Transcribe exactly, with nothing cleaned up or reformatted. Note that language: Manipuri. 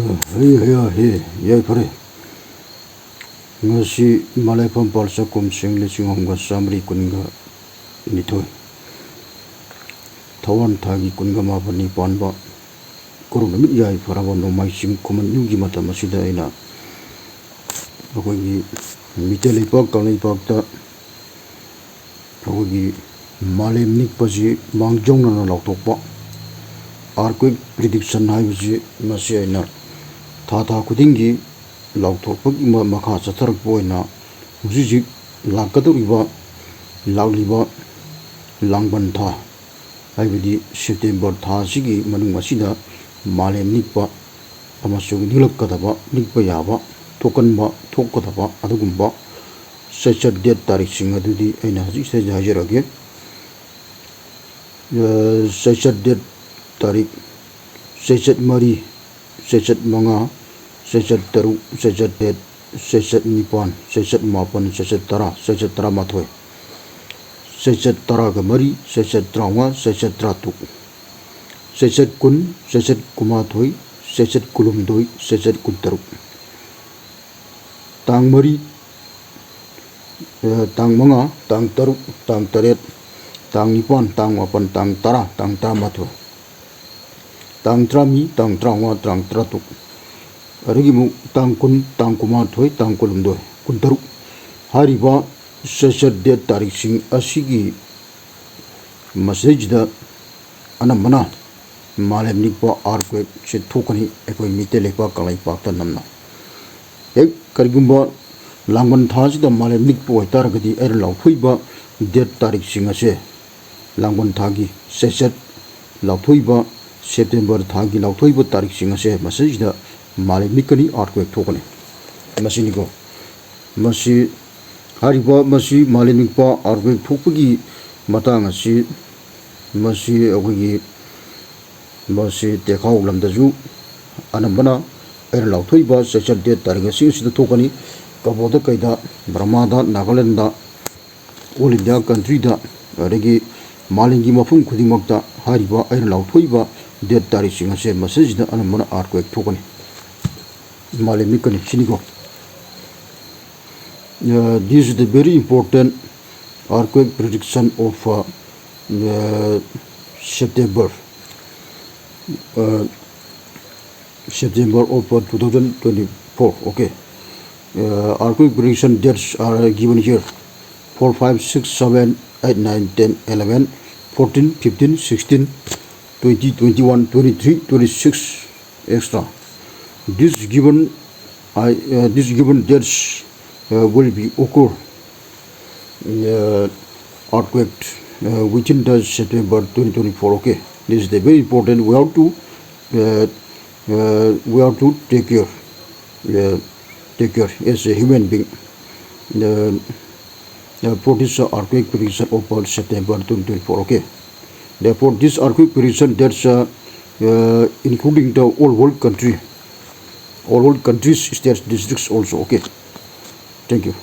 ꯍꯦ ꯍꯌꯥ ꯍꯦ, ꯌꯥꯏꯐꯔꯦ꯫ ꯉꯁꯤ ꯃꯂꯩꯐꯝ ꯄꯥꯜꯆ ꯀꯨꯝꯁꯤꯡ ꯂꯤꯁꯤꯡ ꯑꯍꯨꯝꯒ ꯆꯥꯃꯔꯤ ꯀꯨꯟꯒ ꯅꯤꯊꯣꯏ, ꯊꯋꯥꯟ ꯊꯥꯒꯤ ꯀꯨꯟꯒ ꯃꯥꯄꯟꯅꯤ ꯄꯥꯟꯕ ꯀꯨꯔꯣꯟ ꯅꯨꯃꯤꯠ ꯌꯥꯏꯐꯔꯕ ꯅꯣꯡꯃꯥꯏꯖꯤꯡ ꯈꯨꯃꯟ ꯌꯨꯝꯒꯤ ꯃꯇꯝ ꯑꯁꯤꯗ ꯑꯩꯅ ꯑꯩꯈꯣꯏꯒꯤ ꯃꯤꯇꯩ ꯂꯩꯄꯥꯛ ꯀꯪꯂꯩꯄꯥꯛꯇ ꯑꯩꯈꯣꯏꯒꯤ ꯃꯥꯂꯦꯝ ꯅꯤꯛꯄꯁꯤ ꯃꯥꯡꯖꯧꯅꯅ ꯂꯥꯎꯊꯣꯛꯄ, earthquake prediction ꯍꯥꯏꯕꯁꯤ ꯃꯁꯤ ꯑꯩꯅ ꯊꯥ ꯊꯥ ꯈꯨꯗꯤꯡꯒꯤ ꯂꯥꯎꯊꯣꯛꯄꯒꯤ ꯃ-, ꯃꯈꯥ ꯆꯠꯊꯔꯛꯄ ꯑꯣꯏꯅ ꯍꯧꯖꯤꯛ ꯍꯧꯖꯤꯛ ꯂꯥꯛꯀꯗꯧꯔꯤꯕ, ꯂꯥꯛꯂꯤꯕ ꯂꯥꯡꯕꯟ ꯊꯥ ꯍꯥꯏꯕꯗꯤ ꯁꯦꯞꯇꯦꯝꯕꯔ ꯊꯥ ꯑꯁꯤꯒꯤ ꯃꯅꯨꯡ ꯑꯁꯤꯗ ꯃꯥꯂꯦꯝ ꯅꯤꯛꯄ ꯑꯃꯁꯨꯡ ꯅꯤꯛꯂꯛꯀꯗꯕ, ꯅꯤꯛꯄ ꯌꯥꯕ, ꯊꯣꯛꯀꯟꯕ, ꯊꯣꯛꯀꯗꯕ ꯑꯗꯨꯒꯨꯝꯕ ꯆꯩꯆꯠ date ꯇꯥꯔꯤꯛꯁꯤꯡ ꯑꯗꯨꯗꯤ ꯑꯩꯅ ꯍꯧꯖꯤꯛ ꯁꯤꯗ ꯍꯥꯏꯖꯔꯛꯑꯒꯦ꯫ ꯑ, ꯆꯩꯆꯠ date ꯇꯥꯔꯤꯛ, ꯆꯩꯆꯠ ꯃꯔꯤ, ꯆꯩꯆꯠ ꯃꯉꯥ, ꯆꯩꯆꯠ ꯇꯔꯨꯛ, ꯆꯩꯆꯠ ꯇꯔꯦꯠ, ꯆꯩꯆꯠ ꯅꯤꯄꯥꯟ, ꯆꯩꯆꯠ ꯃꯥꯄꯟ, ꯆꯩꯆꯠ ꯇꯔꯥ, ꯆꯩꯆꯠ ꯇꯔꯥꯃꯥꯊꯣꯏ, ꯆꯩꯆꯠ ꯇꯔꯥꯒ ꯃꯔꯤ, ꯆꯩꯆꯠ ꯇꯔꯥꯃꯉꯥ, ꯆꯩꯆꯠ ꯇꯔꯥꯇꯔꯨꯛ, ꯆꯩꯆꯠ ꯀꯨꯟ, ꯆꯩꯆꯠ ꯀꯨꯟꯃꯥꯊꯣꯏ, ꯆꯩꯆꯠ ꯀꯨꯟꯍꯨꯝꯗꯣꯏ, ꯆꯩꯆꯠ ꯀꯨꯟꯇꯔꯨꯛ꯫ ꯇꯥꯡ ꯃꯔꯤ, ꯑ, ꯇꯥꯡ ꯃꯉꯥ, ꯇꯥꯡ ꯇꯔꯨꯛ, ꯇꯥꯡ ꯇꯔꯦꯠ, ꯇꯥꯡ ꯅꯤꯄꯥꯟ, ꯇꯥꯡ ꯃꯥꯄꯟ, ꯇꯥꯡ ꯇꯔꯥ, ꯇꯥꯡ ꯇꯔꯥꯃꯥꯊꯣꯏ, ꯇꯥꯡ ꯇꯔꯥꯃꯔꯤ, ꯇꯥꯡ ꯇꯔꯥꯃꯉꯥ, ꯇꯥꯡ ꯇꯔꯥꯇꯔꯨꯛ, ꯑꯗꯒꯤ ꯑꯃꯨꯛ ꯇꯥꯡ ꯀꯨꯟ, ꯇꯥꯡ ꯀꯨꯟꯃꯥꯊꯣꯏ, ꯇꯥꯡ ꯀꯨꯟꯍꯨꯝꯗꯣꯏ, ꯀꯨꯟꯇꯔꯨꯛ ꯍꯥꯏꯔꯤꯕ ꯆꯩꯆꯠ date ꯇꯥꯔꯤꯛꯁꯤꯡ ꯑꯁꯤꯒꯤ ꯃꯁꯤꯗꯩꯁꯤꯗ ꯑꯅꯝꯕꯅ ꯃꯥꯂꯦꯝ ꯅꯤꯛꯄ earthquakeꯁꯦ ꯊꯣꯛꯀꯅꯤ ꯑꯩꯈꯣꯏ ꯃꯤꯇꯩ ꯂꯩꯄꯥꯛ ꯀꯪꯂꯩꯄꯥꯛꯇ ꯅꯝꯅ꯫ ꯍꯦꯛ ꯀꯔꯤꯒꯨꯝꯕ ꯂꯥꯡꯕꯟ ꯊꯥꯁꯤꯗ ꯃꯥꯂꯦꯝ ꯅꯤꯛꯄ ꯑꯣꯏꯇꯥꯔꯒꯗꯤ ꯑꯩꯅ ꯂꯥꯎꯊꯣꯛꯏꯕ date ꯇꯥꯔꯤꯛꯁꯤꯡ ꯑꯁꯦ, ꯂꯥꯡꯕꯟ ꯊꯥꯒꯤ ꯆꯩꯆꯠ ꯂꯥꯎꯊꯣꯛꯏꯕ, ꯁꯦꯞꯇꯦꯝꯕꯔ ꯊꯥꯒꯤ ꯂꯥꯎꯊꯣꯛꯏꯕ ꯇꯥꯔꯤꯛꯁꯤꯡ ꯑꯁꯦ ꯃꯁꯤꯗꯩꯁꯤꯗ ꯃꯥꯂꯦꯝ ꯅꯤꯛꯀꯅꯤ, earthquake ꯊꯣꯛꯀꯅꯤ꯫ ꯃꯁꯤꯅꯤꯀꯣ꯫ ꯃꯁꯤ, ꯍꯥꯏꯔꯤꯕ ꯃꯁꯤ ꯃꯥꯂꯦꯝ ꯅꯤꯛꯄ earthquake ꯊꯣꯛꯄꯒꯤ ꯃꯇꯥꯡ ꯑꯁꯤ, ꯃꯁꯤ ꯑꯩꯈꯣꯏꯒꯤ, ꯃꯁꯤ ꯇꯦꯈꯥꯎ ꯂꯝꯗꯁꯨ ꯑꯅꯝꯕꯅ ꯑꯩꯅ ꯂꯥꯎꯊꯣꯛꯏꯕ ꯆꯩꯆꯠ date ꯇꯥꯔꯤꯛ ꯑꯁꯤ ꯑꯁꯤꯗ ꯊꯣꯛꯀꯅꯤ꯫ ꯀꯕꯣꯗ ꯀꯩꯗ, ꯕꯔꯃꯥꯗ, ꯅꯥꯒꯥꯂꯦꯟꯗ, all India countryꯗ, ꯑꯗꯒꯤ ꯃꯥꯂꯦꯝꯒꯤ ꯃꯐꯝ ꯈꯨꯗꯤꯡꯃꯛꯇ ꯍꯥꯏꯔꯤꯕ ꯑꯩꯅ ꯂꯥꯎꯊꯣꯛꯏꯕ date ꯇꯥꯔꯤꯛꯁꯤꯡ ꯑꯁꯦ ꯃꯁꯤꯁꯤꯗ ꯑꯅꯝꯕꯅ earthquake ꯊꯣꯛꯀꯅꯤ꯫ ꯃꯥꯂꯦꯝꯒꯤ ꯀꯟꯗꯤꯁꯟꯅꯤꯀꯣ꯫ Uh, this is the very important earthquake prediction of uh, uh, September, uh, September of uh, two thousand twenty-four. Okay. Uh, earthquake prediction dates are given here: four, five, six, seven, eight, nine, ten, eleven, fourteen, fifteen, sixteen, twenty, twenty-one, twenty-three, twenty-six, extra. This given, I, uh, this given dates uh, will be occur uh, earthquake uh, within the September twenty twenty-four. Okay, this is the very important. We have to uh, uh, we have to take care, uh, take care as a human being. Uh, uh, for this uh, earthquake prediction of uh, September twenty twenty-four. Okay, therefore this earthquake prediction that's uh, uh, including the all world country, all world countries, states, districts also. Okay, thank you.